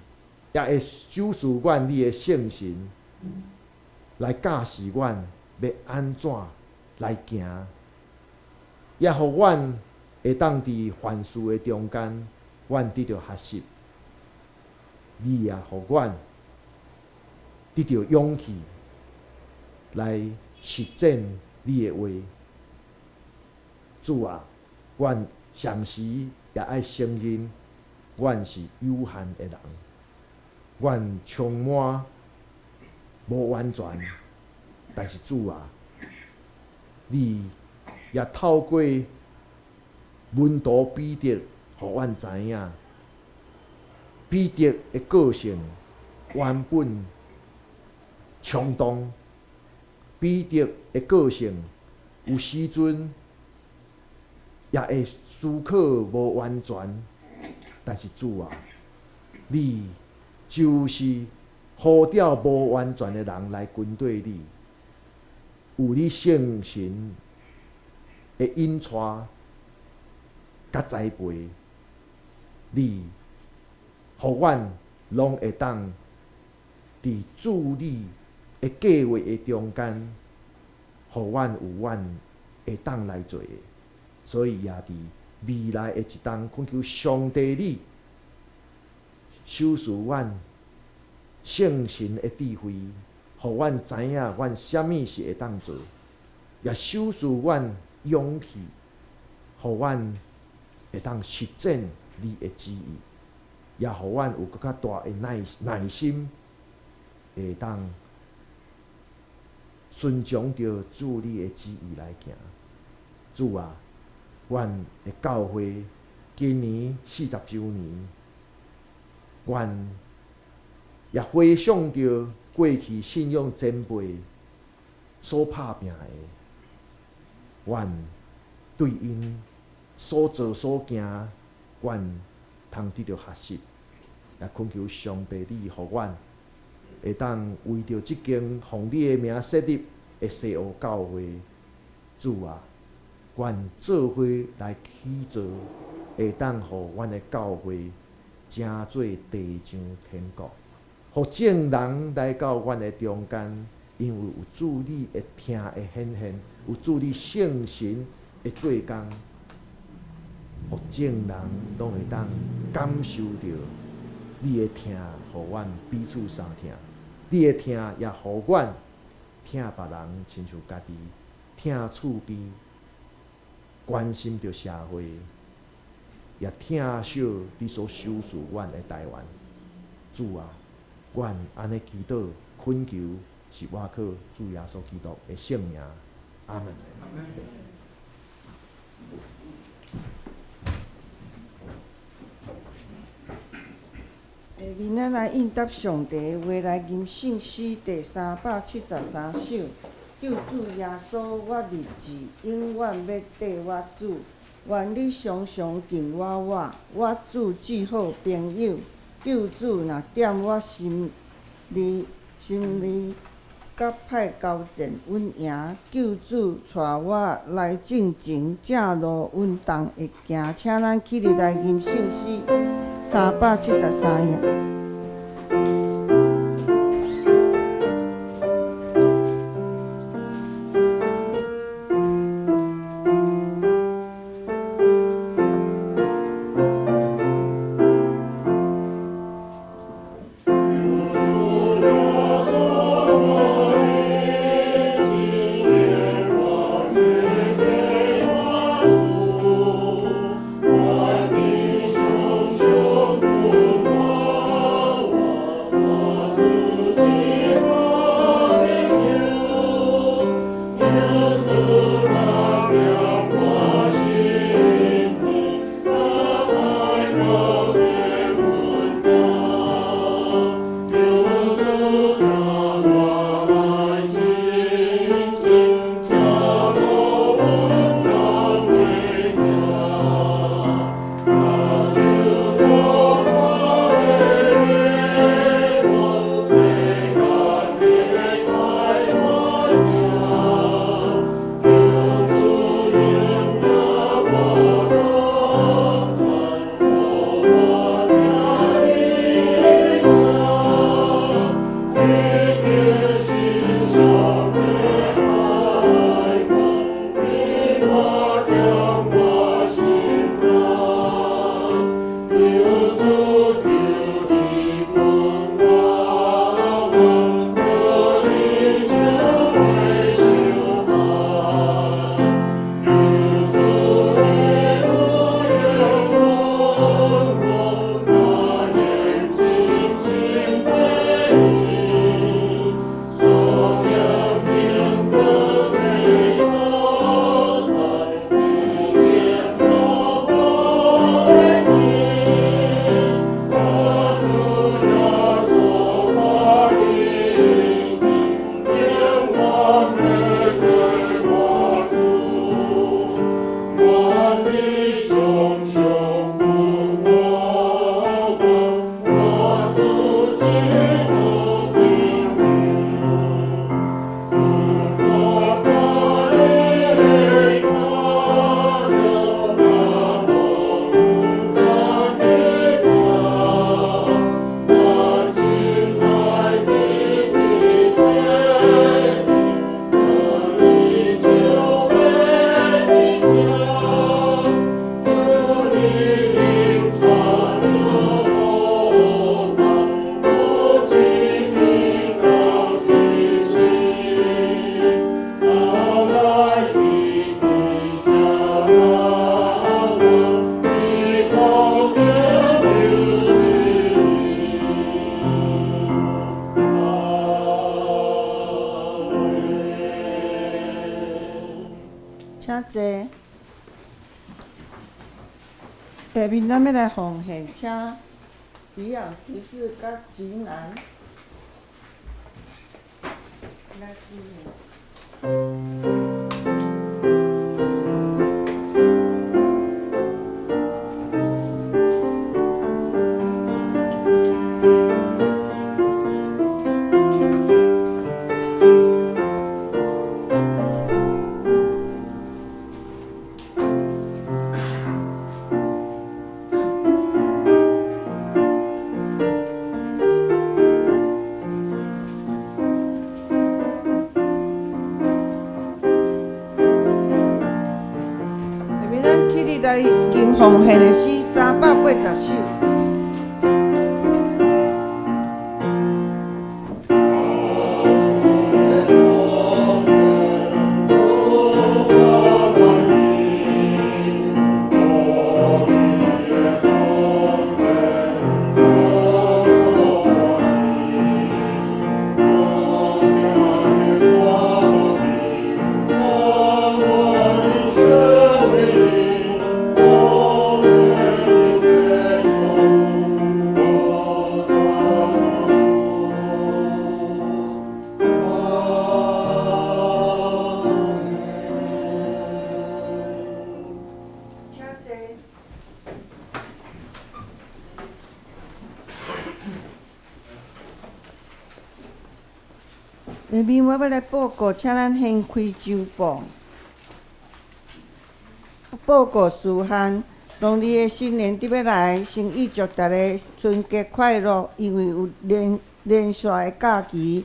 也會賞賜阮你的聖神來教示阮欲按怎來行，也予阮會當佇凡事的中間，阮得著學習。你也予阮得著勇氣來實踐你的話。主啊，阮常時也愛承認，阮是有限的人，阮充滿無完全。但是主啊，你也透過門徒彼得，予阮知影，彼得的個性原本衝動，彼得的個性有時陣也會思考無完全，但是主啊，你就是呼召無完全的人來跟綴你，有你聖神的引帶佮栽培，你予阮攏會當佇主你的計劃的中間，予阮有阮會當來做的。所以也佇未來的一冬，懇求上帝你賞賜阮聖神的智慧，予阮知影阮啥物是會當做，也賞賜阮勇氣，予阮會當實踐你的旨意，也予阮有閣較大的耐心，會當順從著主你的旨意來行。主啊，阮的教會今年40週年，阮也回想著過去信仰前輩所拍拚的，阮對𪜶所做所行，阮通得著學習，也懇求上帝你予阮會當為著這間奉你的名設立的西湖教會，主啊，阮做伙來起造，會當予阮的教會成做地上天國，予眾人來到阮的中間，因為有主你的疼的顯現，有主你聖神的做工，予眾人攏會當感受著你的疼，予阮彼此相疼；你的疼也予阮疼別人，親像家己疼厝邊，關心著社會，也疼惜你所賞賜阮的台灣。主啊，阮按呢祈禱懇求，是倚靠主耶穌基督的聖名。阿門。下面咱來應答上帝的話來吟聖詩第373首。救主耶穌，我立志永遠欲綴我主。願你常常緊倚我，我主至好朋友。救主若踮我心裡，心裡佮歹交戰，穩贏。救主帶我來進前，正路穩當會行。請咱起立來吟聖詩373頁。願你常常緊倚我。請坐。下面咱欲來奉獻，請李養執事佮吉南來司儀。下面咱起立來吟奉獻的詩380首。請坐。下面我欲來報告，請咱先開週報。報告事項，農曆的新年佇欲來，先預祝逐家春節快樂。因為有連連續的假期，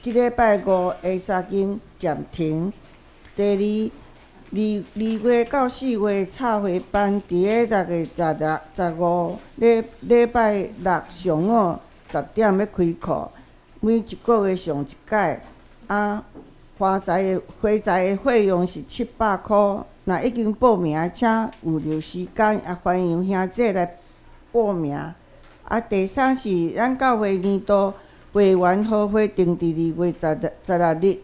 這禮拜五下三更暫停。第二，二二月到4月插花班，佇咧6月16、15禮禮拜六上午10點欲開課，每一個月上一擺。啊，花材的花材的費用是700箍。若已經報名，請預留時間，也歡迎兄姐來報名。啊，第三是咱教會年度會員好會定佇2月16日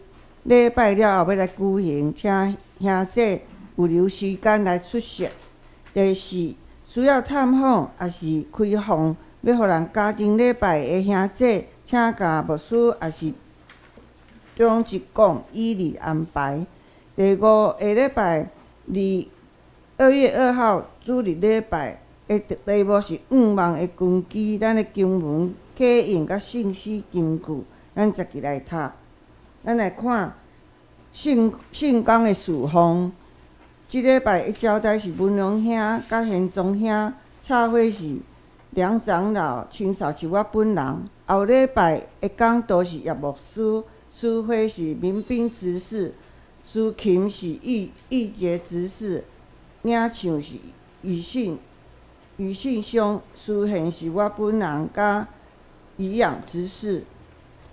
禮拜了後欲來舉行，請兄姐預留時間來出席。第四，需要探訪抑是開放，欲予人家庭禮拜的兄姐，請共牧師抑是長執講以利安排。第五，下禮拜二2月2號主日禮拜的題目是向望的根基，咱的經文啟用佮聖詩金句，咱一齊來讀。咱來看聖聖工的事奉。這禮拜的招待是文龍兄佮賢宗兄，插花是梁長老，清掃是我本人。後禮拜的講道是葉牧師，司會是民兵執事，司琴是義義傑執事，領唱是宇信宇信兄，司獻是我本人佮余養執事，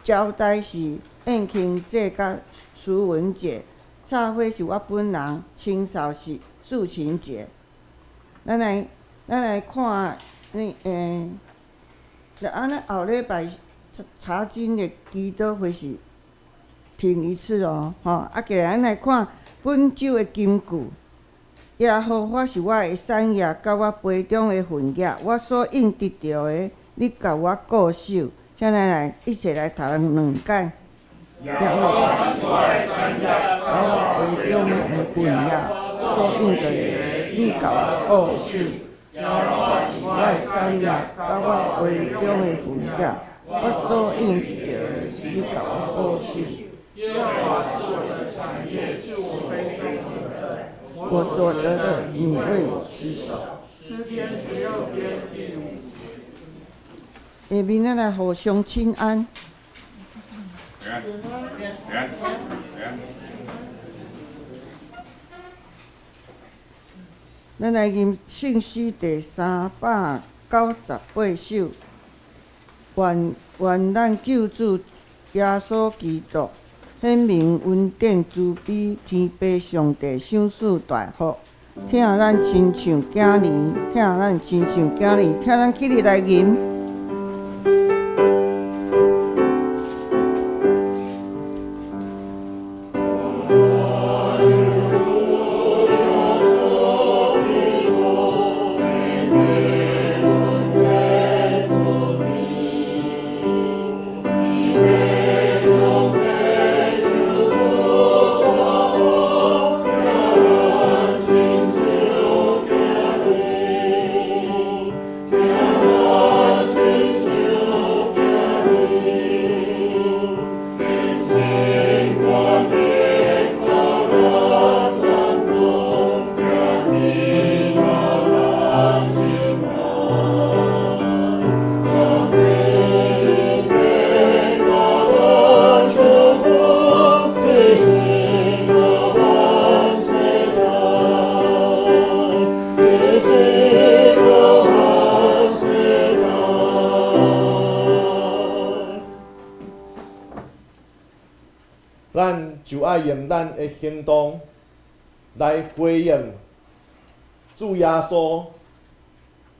招待是燕卿姐佮蘇文姐，插花是我本人，清掃是素琴姐。咱來看，那啊，咱後禮拜查查經的祈禱會是停一次哦，吼！啊，過來咱來看本週的金句。耶和華是我的產業，佮我杯中的份額，我所應得著的，你共我顧守。請咱來一齊來讀兩擺。耶和華是我的產業，佮我杯中的份額，所應得的。你共我保守。耶和華是我的產業，佮我杯中的分寄，我所應得的，你共我保守。耶和華是我的產業，是我杯中的分。我所得的，你為我持守。詩篇16篇第5節。下面咱來互相請安。平安，平安，平安。咱來吟聖詩第398首，願願咱救主耶穌基督顯明恩典慈悲，天父上帝賞賜大福，疼咱親像囝兒，疼咱親像囝兒，請咱起立來吟。咱就愛用咱的行動來回應主耶穌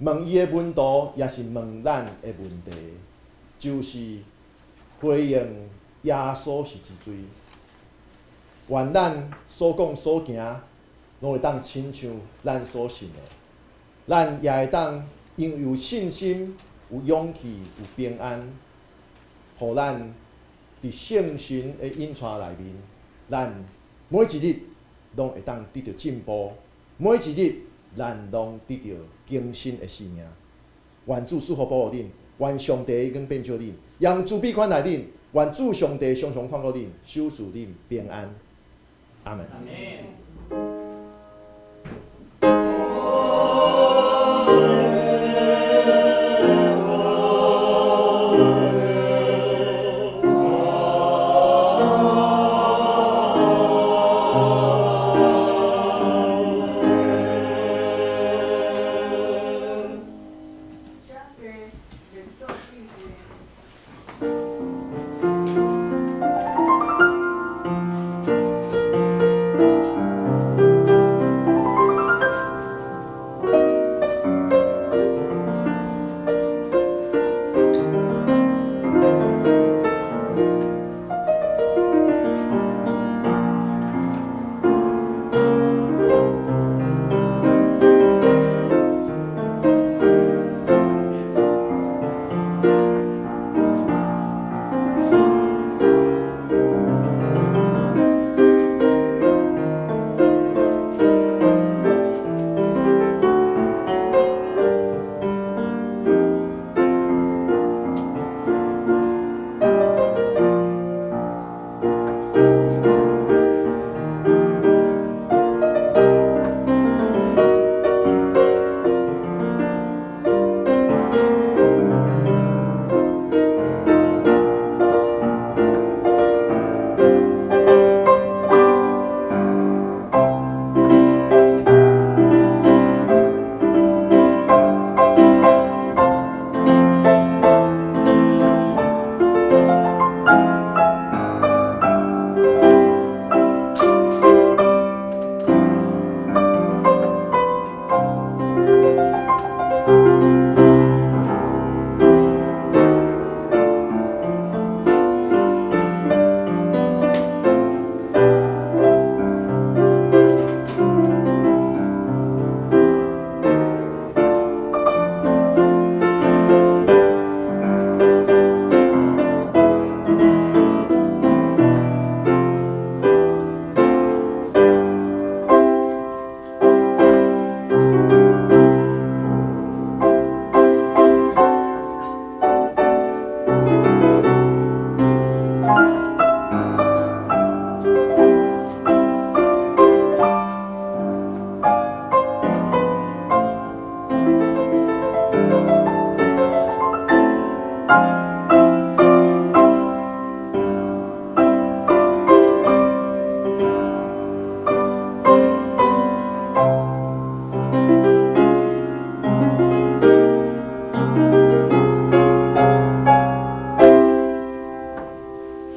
問伊的門徒，也是問咱的問題，就是回應耶穌是一罪。願咱所講所行，攏會當親像咱所信的，咱也會當因為有信心、有勇氣、有平安，予咱佇聖神的引帶內面，咱每一日攏會當得著進步，每一日咱攏得著更新的生命。願主賜福保護恁，願上帝恩典照恁，用慈悲款待恁，願主上帝常常看顧恁，賞賜恁平安。阿門。請坐，連做對話。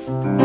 平安。